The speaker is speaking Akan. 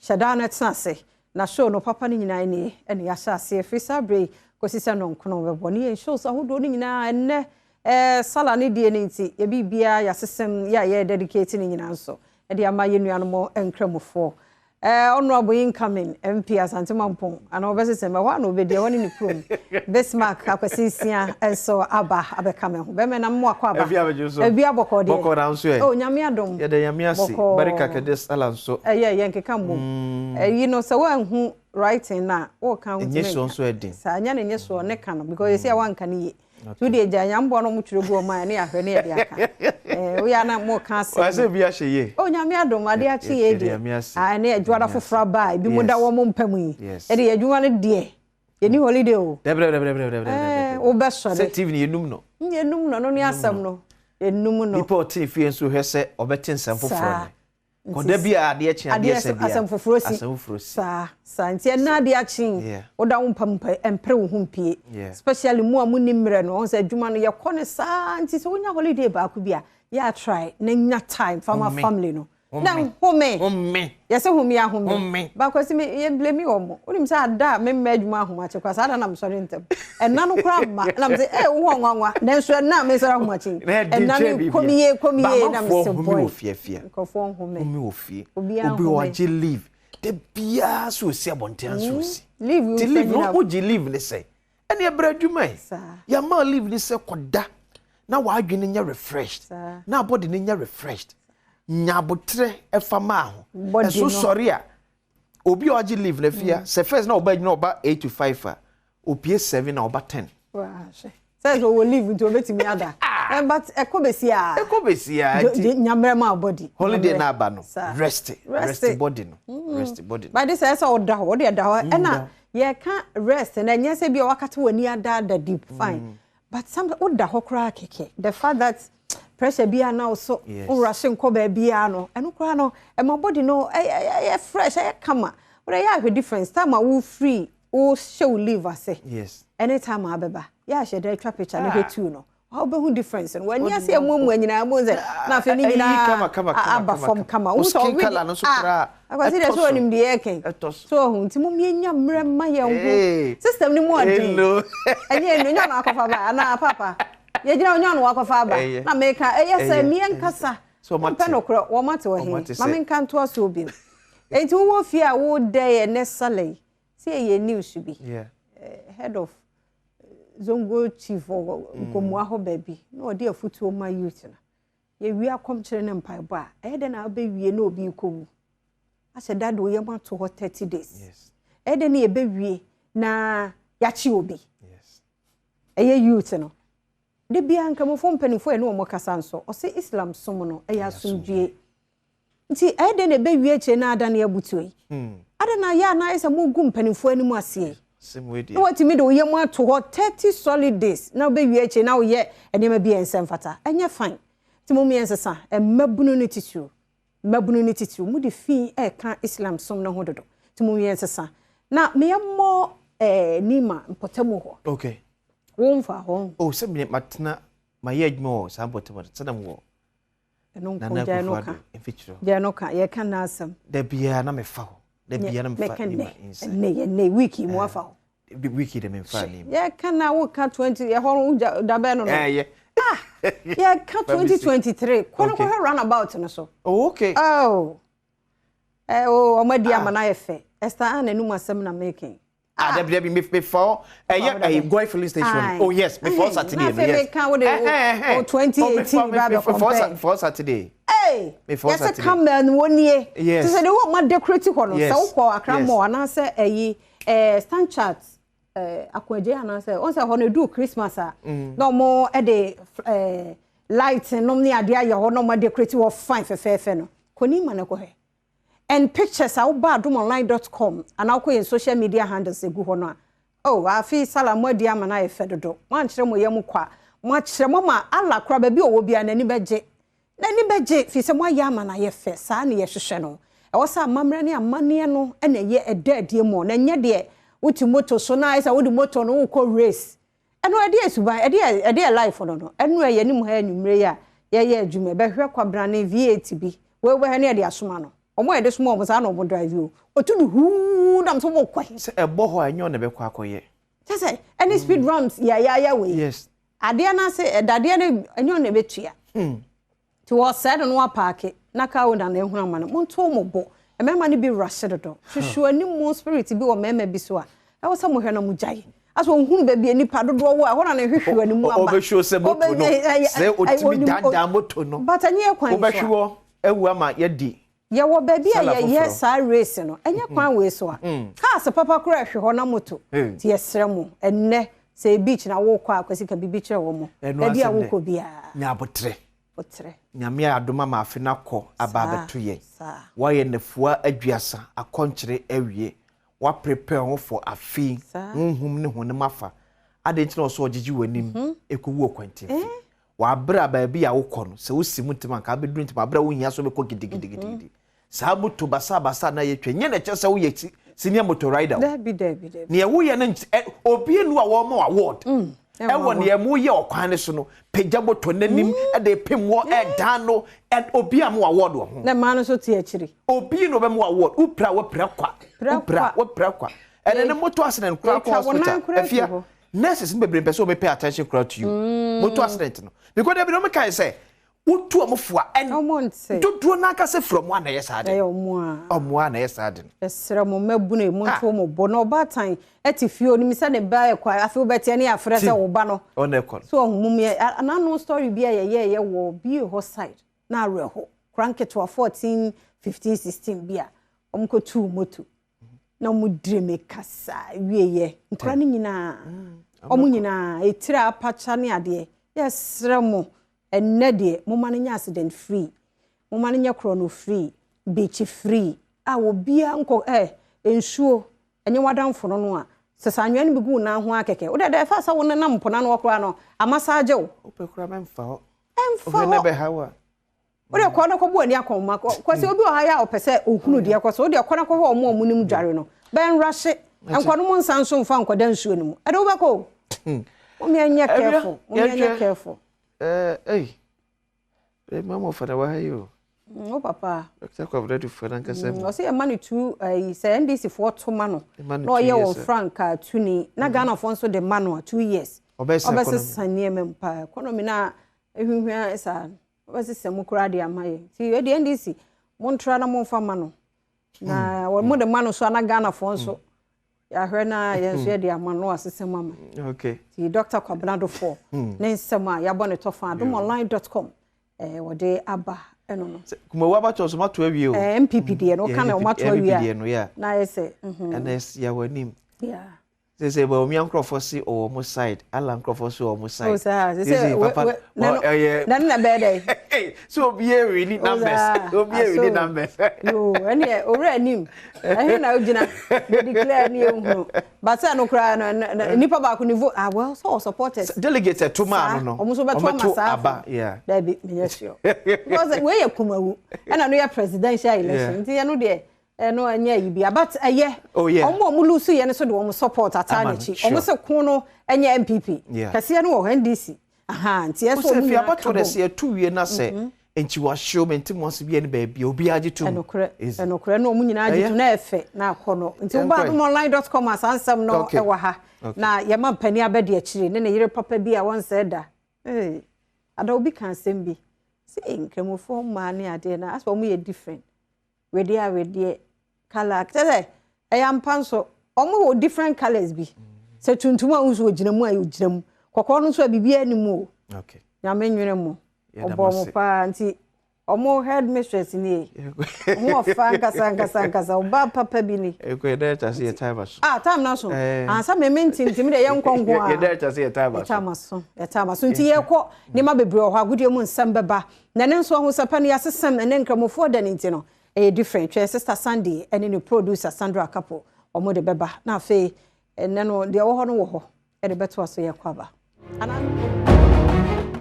Hyɛ da na tena ase na show no papa no nyinaa nie ɛna yɛahyɛ aseɛ firi saa berɛ yi kɔsi sɛ nnɔnkono bɛbɔ ne yɛn shows ahodoɔ no nyinaa ɛnnɛ Sala ne die no nti yɛ biribiara yɛasesɛm yɛ a yɛ dedicate no nyinaa nso ɛde ama yɛn nuanom Nkramofoɔ. Honorable incoming MP Asante Mampong ana ɔbɛsesɛm ɛhɔ a na ɔbɛdi ɛhɔ ne ne kurom Bismarck Akwasi Nsia nso aba abɛka me ho. Bɛmɛ na mmoa kɔ aba. Ebi abɔkɔ deɛ. Bɔkɔ na nso ɛ. Oh, Nyame adom. Yɛda Nyame ase. Barika kɛdɛ Sala nso. Ɛyɛ yɛn keka mmom. Ɛyi no sɛ woanhu writing na wɔka ho. Ɛnyɛ soɔ nso ɛden. Saa nyɛ ne nyɛ soɔ ne ka no because yɛsi a wanka ne yie. Tu deɛ gya nyamboa no ɔmo twerɛ gu ɔmo a ne yɛahwɛ ne yɛde aka. Woyɛ ana mo ka ase. Wɔsɛ bi ahyɛ yie. Oh, Nyame adom ade akye yie deɛ. Ɛne adwuma foforɔ aba a ebi mo da wɔn mpa mu yi. Ɛde yɛ adwuma no deɛ yɛni holiday o. Dɛbrɛbrɛbrɛbrɛbrɛ. Wobɛsɔre. Sɛ TV no yɛnum no. Yɛnum no no ne asɛm no. Yɛnum no. Nipa ɔte fie nso hwɛ sɛ ɔbɛte nsɛm foforɔ no. Kɔda bi a adeɛ kye adeɛ sɛ bia. Asɛm foforɔ si. Asɛm foforɔ si. Saa nti ɛna adeɛ akye. Woda wo mpa mpa mpere wo ho mpie. Especially mu a mu ni mmerɛ no ɔn sɛ adwuma no yɛkɔ ne saa nti sɛ wonya holiday baako bi a yɛ try na nya time for my family no. Na home. Home. Yɛsɛ home yɛ ahome. Home. Baako si me yɛ blame wɔ mo. Wonim sɛ ada me mma adwuma ahomakye kwa saa da na mesɔre ntɛm. Ɛna no koraa mma na mesɛ wo ho nwanwa. Nanso ɛna mesɔre ahomakye. Ɛna no komiye komiye na mesɛ boy. Nkurɔfoɔ nhome. Home wɔ fie. Obi wɔ leave. De biara so osi abɔnten so osi. Leave. Ti leave no wogye leave ne sɛ. Ɛne ɛbrɛ adwuma yi. Yɛma leave ne sɛ kɔda na w'adwene nyɛ refreshed. Na body ne nyɛ refreshed. Nya abotrɛ ɛfa maa ho. Ɛso sɔre a obi a ɔgye leave na fia sɛ first na ɔba adwuma ɔba 8 to 5 a opie 7 na ɔba 10. Sɛ sɛ ɔwɔ leave nti obetumi ada. But ɛkɔ besi a. Ɛkɔ besi a nti. Nyamrɛ ma body. Holiday na aba no. Rest. Rest body no. Rest body. But this sɛ ɔda hɔ, ɔde ɛda hɔ. Ɛna yɛka rest na ɛnyɛ sɛ bi a wakata w'ani ada deep fine. But some woda hɔ koraa kɛkɛ. The fact that pressure bi ana so wo rush nkɔ baabi a no ɛno koraa no ɛma body no ɛyɛ fresh, ɛyɛ kama. Wo yɛ ahwɛ difference time a wo free wo hyɛ wo leave ase. Anytime abɛba yɛ ahyɛ dɛ twa picture ne hwɛ tu no. Wo bɛhu difference no. W'ani ase emu mu nyinaa mu sɛ na afei ne nyinaa aba fam kama. Wo skin color no so koraa. Akwasi de so onim deɛ ɛkɛn. So ɔho nti mo mienya mmerɛ ma yɛn ho. System ni mu ɔden. Ɛnyɛ enu nya na akɔfa ba ana papa. Yɛgyina onyaa no wakɔfa aba. Na meka ɛyɛ sɛ mie nkasa. Mpɛ no korɔ wɔn ate wɔ he. Ma menka ntoa so bi. Enti wowɔ fie a wodɛ yɛ ne sale yi. Sɛ yɛ news bi. Head of Zongo chief wɔ Nkomua hɔ baabi na ɔde afutuo ma youth no. Yɛwie akɔmkyerɛ ne mpaebɔ a ɛyɛ dɛ na wobɛwie na obi kɔwu. Ahyɛ dade wo yam ato hɔ 30 days. Ɛyɛ dɛ na yɛbɛwie na yɛakye obi. Ɛyɛ youth no. De bia nkamofo mpanimfoɔ ɛne wɔn kasa nso ɔsɛ Islam som no ɛyɛ asomdwie. Nti ɛyɛ dɛ na ɛbɛwie akyire na ada ne abutuo yi. Ada na yɛ anaa sɛ mogu mpanimfoɔ anim aseɛ. Na watumi de wo yam ato hɔ 30 solid days na wobɛwie akyire na woyɛ nneɛma bi a ɛnsɛ mfata. Ɛnyɛ fine. Nti mo mmiɛnsesa mmabunu no titiriw. Mmabunu no titiriw mo de fi ɛka Islam som no ho dodo. Nti mo mmiɛnsesa. Na meyɛmmɔ Nima mpɔtamu hɔ. Okay. Womfa hɔ. Oh, sɛ me matena mayɛ adwuma wɔ saa mpɔtamu hɔ sɛ na mewɔ. Ɛno nko gyae no ka. Gyae no ka yɛka n'asɛm. Da biara na mefa hɔ. Da biara na mefa Nima inside. Ɛnɛ yɛ week mu afa hɔ. Week de memfa Nima. Yɛka na woka 20 ɛhɔ no da bɛn no no. Ɛyɛ. Ah! Yɛka 2023 kɔ no kɔhwɛ roundabout no so. Oh, okay. Oh. Oh, ɔmo adi ama na ayɛ fɛ. Esther Ann n'anum asɛm na making. Ah, dabi me for ɛyɛ Goil filling station. Oh yes, before Saturday. Na afei meka wo de o 2018 ba bɛ compare. For Saturday. Hey, before Saturday. Yɛsɛ camel no nie. Yes. Sɛ de wo ma decorate hɔ no, sɛ wokɔ Accra Mall anaasɛ ɛyi stand chart akwagye anaasɛ on sɛ hɔ no do Christmas a. Na ɔmo de light nom ne ade ayɛ hɔ na ɔmo decorate hɔ fine fɛfɛɛfɛ no. Kɔ Nima na kɔhwɛ. And pictures a woba adomonline.com anaa wokɔ yɛn social media handles egu hɔ no a. Oh, afi sala mo adi ama na ayɛ fɛ dodo. Mo ankyerɛ mo yam kwa. Mo akyerɛ mo ma Allah kora baabi ɔwɔ bia n'ani bɛgye. N'ani bɛgye fi sɛ mo ayɛ ama na ayɛ fɛ. Saa ne yɛhwehwɛ no. Ɛwɔ sɛ amammerɛ ne amanneɛ no ɛna ɛyɛ ɛda adie mu. Na ɛnyɛ deɛ wote moto so na ayɛ sɛ wode moto no wokɔ race. Ɛno ɛde asuban, ɛde life no. Ɛno ɛyɛ anim ha anwummerɛ yi a yɛyɛ adwuma. Ɛbɛhwɛ kwabrane V8 bi. Wei wobɛhwɛ ne yɛde asoma no. Wɔn a yɛde soma wɔn saa na wɔn drive o. Otu no huu nam so wɔkɔ he. Sɛ ɛbɔ hɔ a ɛnyɛ ɔna ɛbɛkɔ akɔyɛ. Kyɛ sɛ ɛne speed ramps yayaya wei. Yes. Adeɛ no ase dadeɛ no ɛnyɛ ɔna ɛbɛtua. Nti wɔsɛe no na wapaake na car owner no ahunu amane. Monto mo bo. Mmarima no bi rush dodo. Hwehwɛ anim spirit bi wɔ mmarima bi so a ɛwɔ sɛ mohwɛ na mogyae. Asɛ ohunu baabi a nipa dodoɔ wɔ a ɛhɔ na ne hwehwɛ anim aba. Ɔbɛhwɛ sɛ moto no sɛ ɔtumi daadaa moto no. But ɛnyɛ kwan so a. Wobɛhwe hɔ awu ama yɛadi. Yɛwɔ baabi a yɛyɛ saa race no, ɛnyɛ kwan wei so a. Cars papa koraa ɛhwe hɔ na moto. Nti yɛsrɛ mo, ɛnnɛ sɛ yɛ beach na wokɔ a, Kwasi ka biribi kyerɛ wɔn. Baabi a wokɔ biara. Nya aboterɛ. Aboterɛ. Nyame ayɛ adom ama afe no akɔ aba abɛto yɛn. Woayɛ nnafua aduasa akɔnkyere awie. Woaprepare ho for afe yi, honhom ne honam afa. Adɛn nti na ɔsɛ ɔgyegye w'anim ɛkɔwu ɔkwantinfi? Wɔ bere a baabi a wokɔ no, sɛ wosi mu ntɛm a, anka wobɛduru ntɛm, bere a wonhia sɛ wobɛkɔ gidigidigidi. Saa moto basabasa na yɛtwa, nyɛ na ɛkyerɛ sɛ woyɛ senior motor rider o. Dabi, dabi, dabi. Nea woyɛ no nkyɛ, ɛ, obi enu a wɔma wo award. Ɛwɔ nea moyɛ ɔkwan no so no, pagya moto n'anim, ɛde pem wɔ, ɛdan no, ɛ, obi a mo award wɔ ho. Na mmaa no nso te akyiri. Obi na ɔbɛma wo award, wopira, wopira kwa. Wopira, wopira kwa. Ɛnɛ ne moto accident koraa kɔ hospital, afia. Nurses no bebree mpɛ sɛ wɔbɛ pay attention koraa to you. Mm. Motor accident no. Because dabi na wɔn kae sɛ wotu wɔn fo a ɛn dodoɔ n'ankasa firi wɔn a na ɛyɛ saa de. Ɛyɛ wɔn a. Wɔn a na ɛyɛ saa de no. Ɛsrɛ mo mmabunu mo nto mo bo na ɔbaatan ɛte fie onim sɛ ne ba ɛkɔ afei wobɛte ɛne afrɛ sɛ wo ba no. Ɔna ɛkɔ no. So ɔho mum yɛ anano story bi a yɛyɛɛyɛ wɔ bie hɔ side na awerɛho kora nketewa 14 15 16 bi a wɔn kɔtuu moto. Na wɔn dire me kasa wieɛ nkora no nyinaa wɔn nyinaa etire apakya ne adeɛ yɛsrɛ mo ɛnnɛ deɛ moma no nyɛ accident free moma no nyɛ korɔ no free beach free a obiara nkɔ ɛ nsuo ɛnyɛ wadanfo no no a sɛ sɛ anwea no bi gu nan ho akɛkɛ wode dɛ ɛfa sɛ wo nenam mpo na no koraa no amasaagye wo wopɛ koraa mɛmfa hɔ ɛmfa hɔ Wode kɔ na kɔbɔ ani akɔnma. Kwasi obi wɔ ha yɛ a ɔpɛ sɛ ohunu deɛ ɛkɔ so. Wode kɔ na kɔhwɛ wɔn a wɔnim dware no. Bɛnrahye. Nkɔnom nsa nso mfa nkɔda nsuo no mu. Ɛde wobɛkɔ o. Momma yɛnyɛ careful. Momma yɛnyɛ careful. Ɛɛ, ei. Mama ɔfa na wɔ ha yi o. Wo papa. Dr. Kwabena Duffuor nankasa mu. Ɔsɛ yɛma no tu ɛyi sɛ NDC foɔ to ma no. Na ɔyɛ wɔn frankaa tuni. Na Ghana foɔ nso de ma no a 2 years. Ɔbɛsesa nneɛma mu paa. Economy na ehwehwɛ saa. Wɔbɛsesa mu koraa de ama yɛn. Nti ɛdeɛ NDC montra na momfa ma no. Na wɔn mo de ma no so ana Ghanafoɔ nso yɛahwɛ na yɛn nso yɛde ama no asesa mu ama. Nti Dr. Kwabena Duffuor ne nsɛm a yɛabɔ ne tɔfa adomonline.com wɔde aba ɛno no. Kumawu abatɔ so mato awie o. NPP deɛ no ɔka na wɔn ato awie a na ayɛ sɛ. Ɛna yɛwɔ anim. Sɛ Bawumia nkurɔfoɔ se ɔwɔ mo side, Allah nkurɔfoɔ so ɔwɔ mo side. Oh saa, sɛ sɛ papa ɔyɛ. Na na bɛyɛ dɛ. So obi ewini numbers, obi ewini numbers. Yoo, ɛne owura anim, ɛhe na ogyina, de declare ne ehunu. But sɛ no koraa no, nipa baako ne vote, ah well, so supporters. Delegates ɛto maa no no. Ɔmo nso bɛto ama saa. Aba, yeah. Dabi, menyɛ sure. Because wei yɛ Kumawu, ɛna no yɛ presidential election, nti ɛno deɛ ɛno ɛnyɛ yi bia, but ɛyɛ ɔmo a ɔmo lose yɛ no so de ɔmo support ataa n'akyi. Ɔmo sɛ ko no ɛnyɛ NPP kɛseɛ no wɔ hɔ NDC aha, nti ɛsɛ ɔmo nyinaa ka bom. Sɛ yɛto wie na sɛ nti wahyɛ ɔmo nti mo ase bi ɛne baabi obiara gye tom. Ɛnokorɛ, ɛnokorɛ na ɔmo nyinaa gye tom na ɛfɛ na akɔ no. Nti woba adomonline.com a, saa nsɛm no ɛwɔ ha na yɛma mpanin abɛdi akyire ne ne yere papa bi a wɔnsɛɛ da. Ee, ada obi ka asɛm bi sɛ nkramofoɔ mmaa ne adeɛ na asɛ ɔmo yɛ different, wedeɛ a wedeɛ colour kyɛ sɛ ɛyɛ ampa nso ɔmo wɔ different colours bi sɛ tuntum a nso ogyina mu a ogyina mu, kɔkɔɔ no nso a biribiara anim o. Nyame nwene mu ɔbɔ ɔmo paa, nti ɔmo head mistress nie, ɔmo ɔfa nkasa nkasa nkasa, ɔbaa papa bi ni. Ekɔ yɛ dɛ sɛ yɛ time aso. Ah, time na so ansa mɛmɛ nti ntimi de yɛ nkɔ nko a. Yɛ dɛ sɛ yɛ time aso. Yɛ time aso, yɛ time aso, nti yɛ kɔ nneɛma bebree wɔ hɔ, agodie mu nsɛm bɛba na ne nso ahosɛpɛ no yɛasesɛm ɛne nkramofoɔ da ne nti no ɛyɛ different. Twɛ Sister Sandy ɛne ne producer Sandra Kapo, ɔmo de bɛba na afei ɛnɛ no deɛ ɛwɔ hɔ no wɔ hɔ ɛde bɛto aso. Yɛ kɔ aba.